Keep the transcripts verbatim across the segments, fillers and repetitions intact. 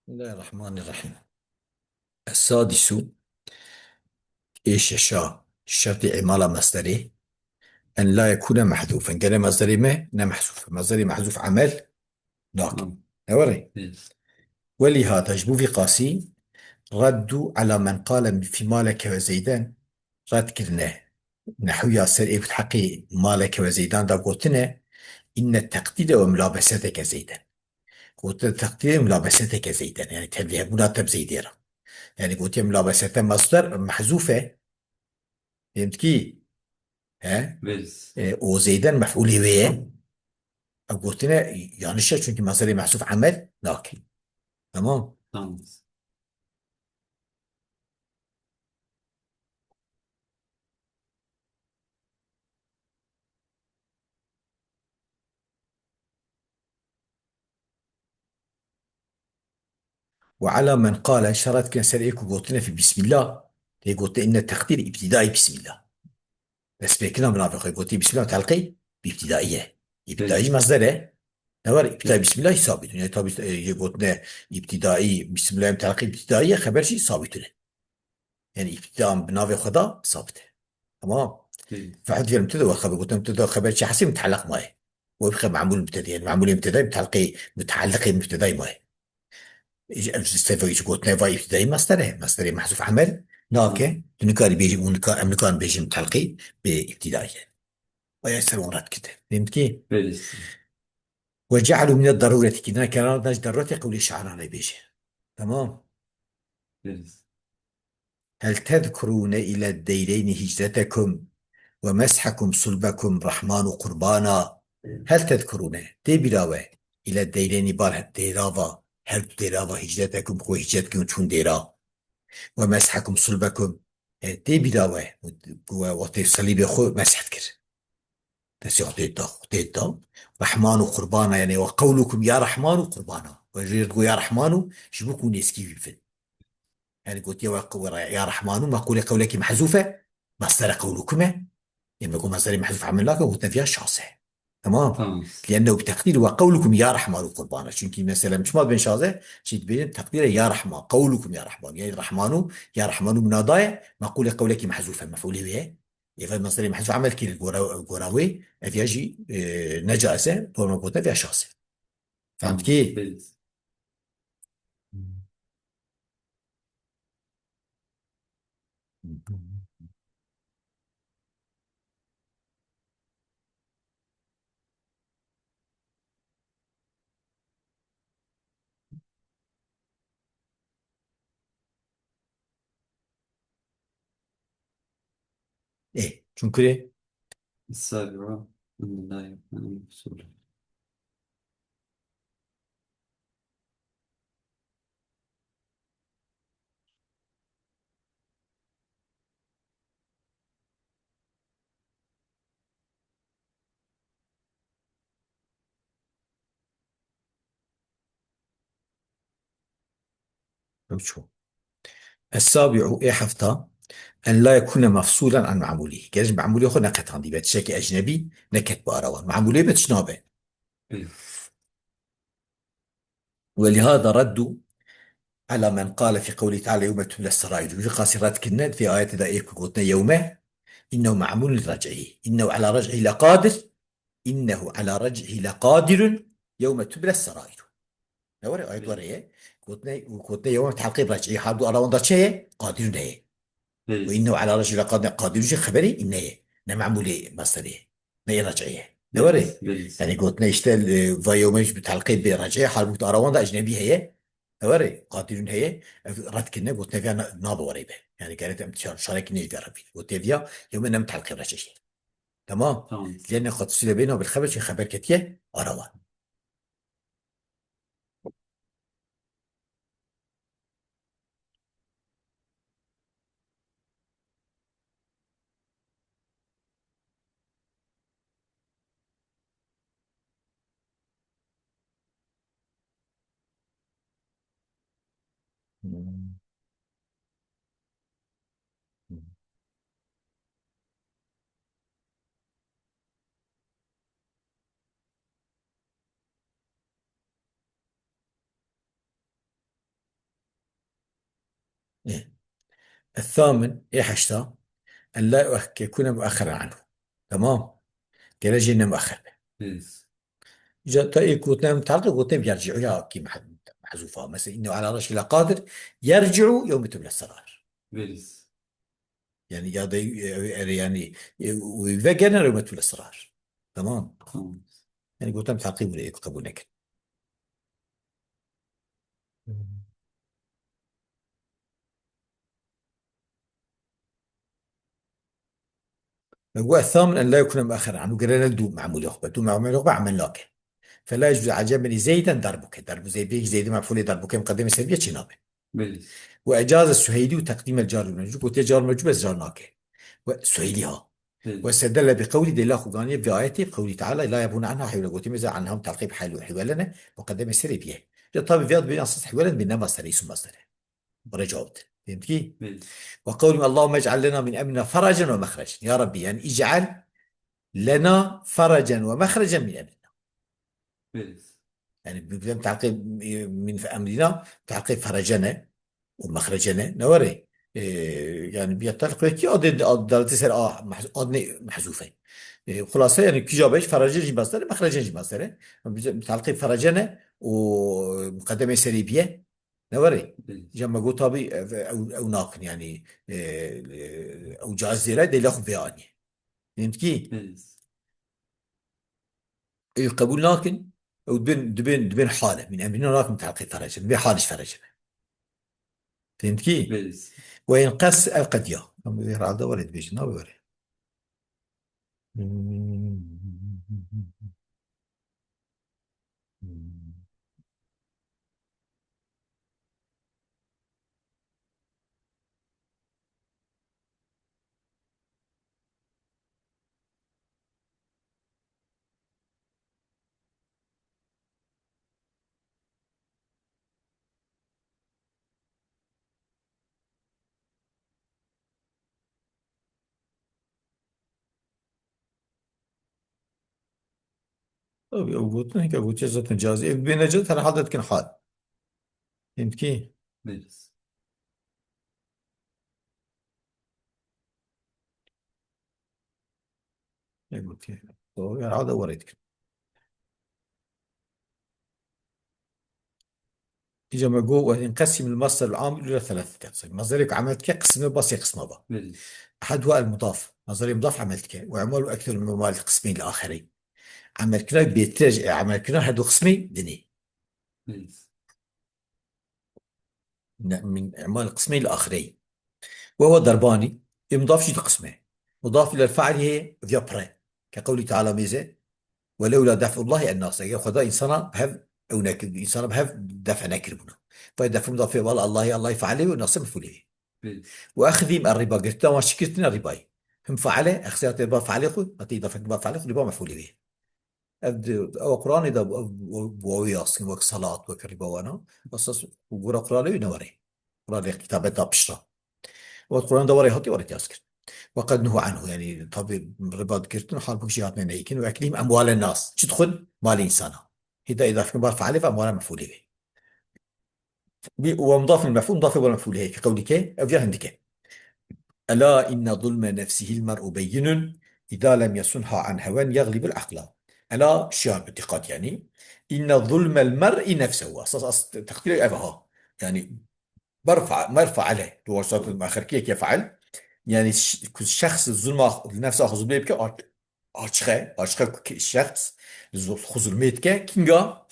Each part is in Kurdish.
Bismillahirrahmanirrahim. Es-sadisu, ê şeşa, şertê îmala mesderê, en la yekûne mehzûfen. Gere mesderê me ne mehzûf. Mesderê mehzûf emel nake. Hı. Ne were? Yes. Welîhada ji bo vî qasî reddu ala men qale fî ma leke ve zeyden red kirine. Nehwiya ser ê bi heqê ma leke ve zeydan da gotine, inne teqdîre we milabeseteke zeyden. Gotine teqdîre milabeseteke zeyden. Yani tevlîhebûna te bi zeydê re. Yani gotiye milabesete masder mehzûf e. Fêm dikî? He? Biz. E, o zeyden mef'ulê wê ye. Ev gotine yanlış e, çünkü masderê mehzûf emel nake. Tamam. Tamam. Ve ala men qale, şerat kene ser ê ku gotine fî bismillah, tê gote inne teqdîr îbtidayî bismillah. Destpêkirina bi navê xwe gotî bismillah, telqî bi îbtidayî ye. Îbtidayî jî mesder e. Ne var, îbtidayî bismillah jî sabit. Yani tabi, e, yê gotine îbtidayî, bismillah em telqî îbtidayî ye, xeber jî sabit e. Yani îbtida bi navê xwe da sabit e. Tamam. Hı. Fehd diyelim mübteda ve xeber, gotin mübteda xeber çi hesî mütealliq maye. Ve bi xeber memul mübteda, yani memulê mübteda mütealliqê, mütealliqê mübtedayî maye. Ji, ji sebebi ji gotine va îbtidayî mesder e. Mesderê mehzûf emel nake. Hı. Tu nikarî bêjî, û nika-, em nikarin bêjin mütealliqê bi îbtidayî ye. Aya ser wan red kite. Fêm dikî? Belê. Ve ce'lu mine darureti, kirina kerana da ji darureti qewlê şairane bêje. Tamam. Belê. Hel tezkurûne ile deyreynî hicretekum ve meshekum sulbekum Rahmanu qurbana. Hel tezkurûne, tê bîra we, ile deyreynî bar he-, dêrava, her du dêrava hicretekum, xwe hicret kirin çûn dêra. Ve meshekum sulbekum, e, tê bîra we, ku we wextê selîbê xwe mesh dikir. Destê xwe tê da, xwe tê da. Rahmanu qurbana, yani ve qewlukum ya Rahmanu qurbana. We jê digo ya Rahmanu, ji bo ku nêzkî wî bibin. Yani gotiye we qe-, we re-, ya Rahmanu, meqûlê qewlekî mehzûf e, mesdere qewlukum e. Ê me got mesderê mehzûf emel nake, gotiye viya şaz e. Tamam. Tamam. Liennehu bi teqdîr ve qewlukum ya Rahmanu qurbana. Çünkü mesela çima dibên şaz e? Çünkü dibêjin teqdîre ya Rahman, qewlukum ya Rahman. Yani Rahmanu, ya Rahmanu munada ye, meqûlê qewlekî mehzûf e, mef'ulê wê ye. Ê ve mesderê mehzûf emel kir gora, gora wê, ev ya jî, e, ne caiz e, dor me gotiye viya şaz e. Fehm dikî? Belê. Ê, çûn kurê? Sabi'u, Ew çû. Es-sabi'u, ê hefta, en la yekûne mefsûlen an me'mûlî. Gerek ji me'mûlê xwe neqetandî be, tiştekî ecnebî neket bi ara wan. Me'mûlê be tişt nabe. Welihada reddu ala men qale fî qewlî teala yewme tubles seraîr. Wî qasî red kirine, vê ayetê de ê ku gotine yewme, innehu me'mûlun li rec'ihî. Innehu ala rec'ihî leqadir. Înnehu ala rec'ihî leqadirun yewme tubles serairu. Ne were, ayet were ye. Gotine, gotine yewme telqî rec'î, hal du ara wan da çi ye? Qadirun heye. Belê. Ve înnehu ala rec'ihî leqadir, qadirun jî xeberê inne ye. Ne memûlê mesderê ye. Ne yê rec'î ye. Ne were? Belê. Yani gotine işte, e, va yewme bi telqî bi rec'î, hal du ara wan da ecnebî heye. Ne were? Qadirun heye. Ev red kirine, gotine viya na-, nabe were be. Yani gerek em şar-, şarekî nêjî rabî. Gotine viya yewme ne bi telqî rec'î ye. Tamam. Tamam. Lêne xwe tu sûre bêne bil xeber, çi xeber ketiye ara wan. الثامن, ê heşta, en la yuek-, yekune muexxeren anhu. Tamam. Gere jê ne muexxer be. Belê. Ca ta ê gotin em teqî gotin yerci'u ya kî meh-, mehzûfa. Mesela, innehu ala raşî lekadir, yerci'u yewme tubles serar. Belê. Yani ya da, e, e, yani, e, ve gelir yewme tubles serar. Tamam. Tamam. Yani gotin em teqî bûne, ê qebûl nekin. Ve الثامن أن لا يكون مؤخرا عنه, gere ne du memûlê xwe be. Du memûlê xwe be emel nake. فلا يجوز على جمل زيدا ضربك. Darbu Zeyd, Zeydê mefûlê ضربك muqeddemê ser bîye çê nabe. Belê. وأجاز السهيلي تقديم الجار والمجرور. Gotiye car mecrûr bes car nake. Ve Suheylî ha. Belê. واستدل بقوله, delîla xwe ganiye vê ayetê, قوله تعالى لا ينبغي أن يكون حيولا. Gotiye mesela anha teqîb hal û hiwelene, muqeddemê serê bîye. Ya tabi viyad bê asas hiwelen bê ne mastere, îsim mastere. Bire cewab de. Fehmî kî? Belê. وقولهم اللهم اجعل لنا من أمرنا فرجا ومخرجا. Ya Rabbi, yani اجعل لنا فرجا ومخرجا من أمرنا. Belê. Yani bi, bi teqîb, e, min fe-, emrina, teqîb ferecene û mexrecene, ne were? E, yani bi teqîb ki adê, ad-, daltê ser a, mehz-, adnê mehzûfe. E, xulase yani kîja beş ferece jî mastere, mexrecen jî mastere. Bi teqîb ferecene û muqeddemê serê bîye, ne were? Belê. Ja me got tabi ev, ew, ew nakin yani, e, e, ew caiz zêre delîla xwe vê anî. Fehmî kî? Belê. Ew qebûl nakin. Ew dibên, dibên, dibên hal e. Min emrîna nakin teqîb ferece. Dibê hal jî ferece be. Fehmî kî? Belê. Ve in qes ev qediya. Em vê herhalde were dibêjin, nabe were. Tabii, ew gotin, heke gotiye zaten cazî. Ev bêne cazî, herhalde dikin hal. Fehmî kî? Belê. Ne gotiye? Doğru, herhalde were dikin. Îca me got, وإن قسم المصدر العامل إلى ثلاثة أقسام. Masderê ku emel dike, qisme ba sê qisma ba. Belê. أحدها المضاف. Masderê mudaf emel dike. ويعمل أكثر من إعمال القسمين الآخرين. Emelkirina bêtir e ji emelkirina her du qismê dinê. Belê. Ne, min imal qismê li axireyî. Ve huve derbanî, ê mudaf jî du qism e. Mudaf ilel fe'lî heye, viya pir e. Ke qewlî Teala mêze, "Ve lewla def'ullahî ennas." Eger Xweda însana bi hev ew nekir, însana bi hev defe nekiribûna. Ve def'u mudafê wala Allahî, Allahî fe'lê ve nase mef'ulê wê. Belê. Ve exzîm er riba, girtina wan şikirtine rîbayî. Him fe'le, exziyatê ba fe'lê xwe, hatî îdafek ba fe'lê xwe, rîba mef'ulê wê. Ev di, ew Qur'anê de ev, ev, bi wawê yaz dikin, wek salat, wek rîba wana. Esas û gora Qur'anê wî ne were. Qur'anê kitabeta pişta. Wek Qur'an de were hatî, were yaz kir. Ve qed nuhu anhu, yani tabi riba digirtin, halbûk jî hatine neykin. Ve eklîhim emwalen nas. Çi dixwin? Malê însana. Hîda îdafekin bar fe'lê ve emwalen mef'ulê ve. Bi, ve mudafil mef'ul, mudafil ve mef'ulê heye. Qewlî ke, ev ya hindike. Ela inne zulme nefsihil mer'u beyinun, îda lem yesunha an hewen yeglibul aqla. Ela şiar bi diqat yani. Inne zulmel mer'i nefsehu. Esas as-, teqdîrê ev ha. Yani ber fa-, mer faale. Duwar saat muaxirkiyeke faal. Yani ş-, ku şexs zulma, nefsa xwe zulmê bike, aç-, açixe, açixe ku ki şexs zul-, xwe zulmê dike, kinga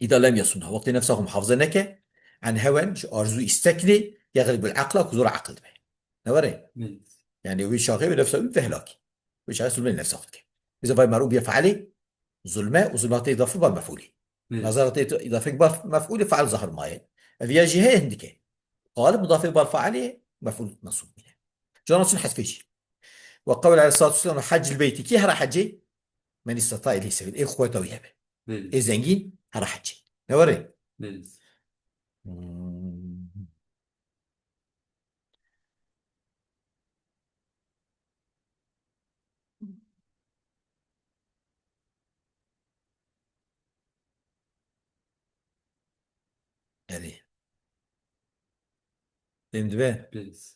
Îda lem yesunha. Wextê nefsa xwe muhafaza neke, an hewen, ji arzû îsteknê, yeglibul aqla, ku zora aqil dibe. Ne were? Belê. Yani wî çaxê wî nefsa wî vehlakî. Wî çaxê zulmê nefsa xwe dike. Bize vay mer'u biye fe'lê, zulme û zulme hatê îdafe bar mef'ulî. Belê. Nazar hatê îdafe bar mef'ulî fe'l zahir maye. Ev ya jî heye hindike. Qalib mudafê bar fe'lê mef'ul mensûb bîne. Cana çin hezfê jî. Ve qewle aleyhissalatu vesselam, "Haccil beyti." Kî hera hecê? Men istata ileyhi sebil. Ê quweta wî hebe. Belê. Ê zengîn hera hecê. Ne were? Belê. Hmm. Erê. Fêm dibe? Pês.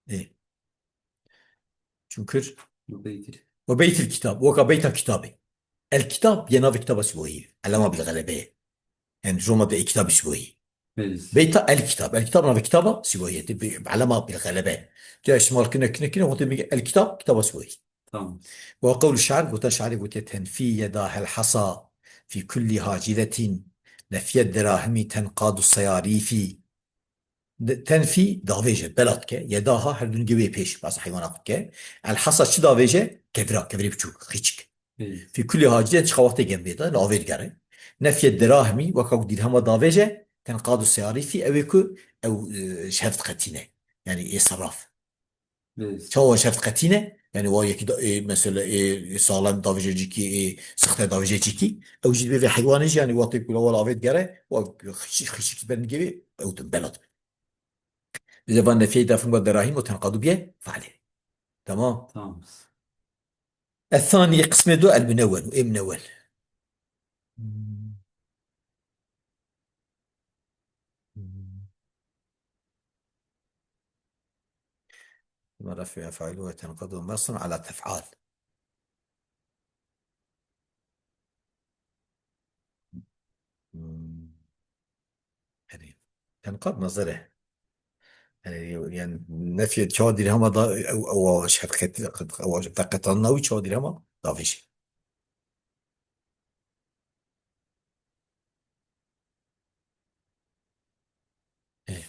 Ê. Çûkir. Ve beytir. Ve beytir kitab. Weka beyta kitabê. El kitab yê navê kitaba Sîboyî. Elema bil xelebe. Yani Roma de kitabê Sîboyî. Beyt. Beyta el kitab. El kitab navê kitaba Sîboyî. Te bi elema bil xelebe. Tu ya iştimal kine, kine, kine, wextê bigê el kitab, kitaba Sîboyî. Tamam. Ve qewlu şair, gotan şairê gotiye, "Tenfî yeda hel hasa fî kullî haciletin, nefiyet derahimî tenqadu seyarîfî." De-, tenfî davêje, bela dike, yedaha her du ningê wê pêş, basa heywana xwe dike. El hasa çi davêje? Kevira, kevirê biçûk, xîçik. Pês. Fî kulî hacî çiqa wextê gem bê de, li avê digere. Nefiyê dirahimî, weka ku dîrhema davêje, tenqadu seyarîfî, ew ê ku ew, e, ji hev diqetîne. Yani ê seraf. Pês. Çawa ji hev diqetîne? Yani wa yekî da, ê, mesela, ê, ê saxlem davêje cîkî, ê sixte davêje cîkî. Ew jî divê vê heywanê jî, yani wextê ku li avê digere, wa xişik, xişik ber nigê wê, ew din bela dibe. Lê van nefiyê dafin wa derahim û tenqadu biye, fealê. Tamam. Tamam. الثاني, qismê du, المنون, ê minewwen. مرفوع فاعل وتنقض مصدر على تفعال. Yani, tenqad nazar e. Yani, yani, nefiyê çawa dîrhema da, ew, ew, ew, şefqet, ew, veqetanina wî çawa dîrhema davêje. Eh.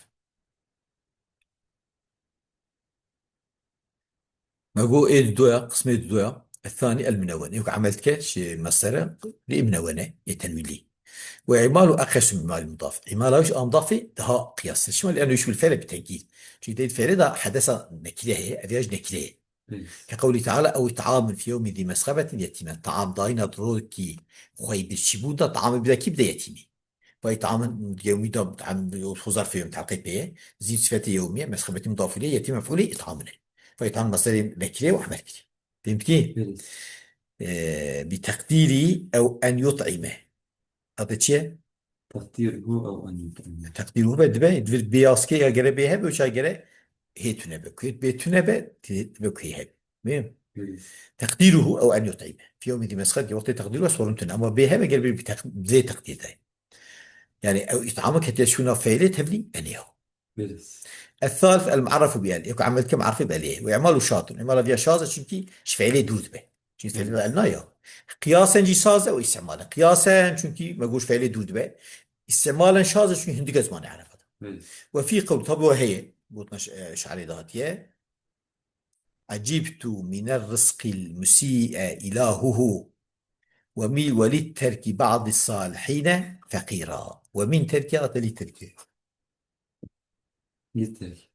Me got ê didoya, qismê didoya, الثاني المنون. Ê ku emel dike, şê mesere, lê minewene, ê tenwîlî. Ve imalu eqesu min imal mudaf. Îmala wî ji a mudafê daha qiyastir. Şima li eno wî şûl fele bi tenkîd. Çünkü teyid fele da hedesa nekire heye, ev ya ji nekire ye. Pês. Ke qewlî teala, ew it'amun fî yewmî zî mesxebetin yetîmen. Taam dayîna di rokî xwey birçîbûn da, taamê bide kî, bide yetîmî. Ve it'amun yewmî da, em, xuzar fê yewm telqê pê ye. Zî sifetê yewmî ye, mesxebetî mudaf ileyh, yetîm mef'ulê it'amun e. Ve it'am meserê nekirê û emel kirî. Fêm dikî? Pês. Ee, bi teqdîrî ew en yut'ime. Ate çi ye? Teqdîruhu ew en yut'ime. Teqdîruhu be dibe, divê bê ya ske ya gere bê hebe, uça gere hê tune be. Ku hê bê tune be, ti-, dibe ku hê hebe. Değil mi? Pês. Teqdîruhu ew en yut'ime. Fî yewmî zî mesxebetin, wextê teqdîr ve sorun tune. Ama bê hebe gel bir, bir teq-, bê teqdîr de. Yani ew it'amı ketiye şuna fe'lê tevlî, en ya. Pês. الثالث المعرف بأل. Ê ku emel dike mu'arifê bi elê ye. Ve imalu şazun. Îmala viya şaz e çünkü ji fe'lê dûr dibe. Çünkü fe'lê bi el naya. Qiyasen jî saz e û îstimalen. Qiyasen çünkü me got ji fe'lê dûr dibe. Îstimalen şaz e çünkü hindik e zimanê Ereba de. Pês. Ve fî qewl, tabi o heye. Gotina ş-, e, şairê de hatiye. عجبت من الرزق المسيء إلهه ومن، وللترك بعض الصالحين فقيرا. ومن ترك، ate lî terkî. Yeter.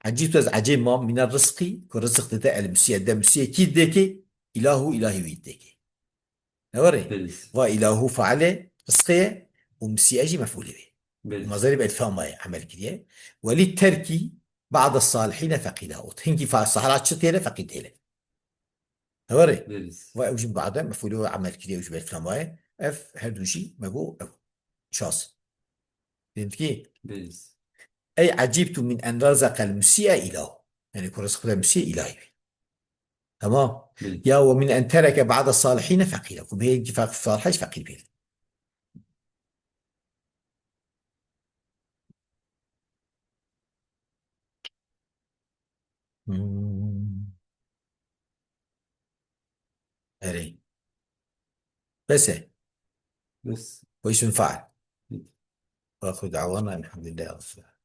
عجبت, ez ecêb mam, mine rizqî, ku rizq dide el musiye, de musiye kî didekê, ilahu, ilahî wî didekê. Ne were? Pês. Va ilahu faile rizqê ye û musiye jî mef'ulê wê. Pês. Mazerî bi elfama ye, emel kiriye. Welî terkî ba'de salihîne feqîra. Û hinkî fa-, sahra çi têle, feqîr têle. Ne were? Pês. Va ew jî ba'de mef'ulê wê emel kiriye, ew jî bi elfama ye. Ev her du jî me got ew. Şaz. Fehmtî? Pês. Ey ecîbtu min en rezeqel musî'e îlah. Yani ku rizq bide musî'e îlahî bî. Tamam. Pês. Ya ve min en tereke ba'de salihîne feqîre. Ku bihê ki fe-, salihî feqîr bî. Hmm. Erê. Bes e. Bes. Ve ism fail. Pês. Ve axiru da'wana elhamdülillahi rabbil alemin.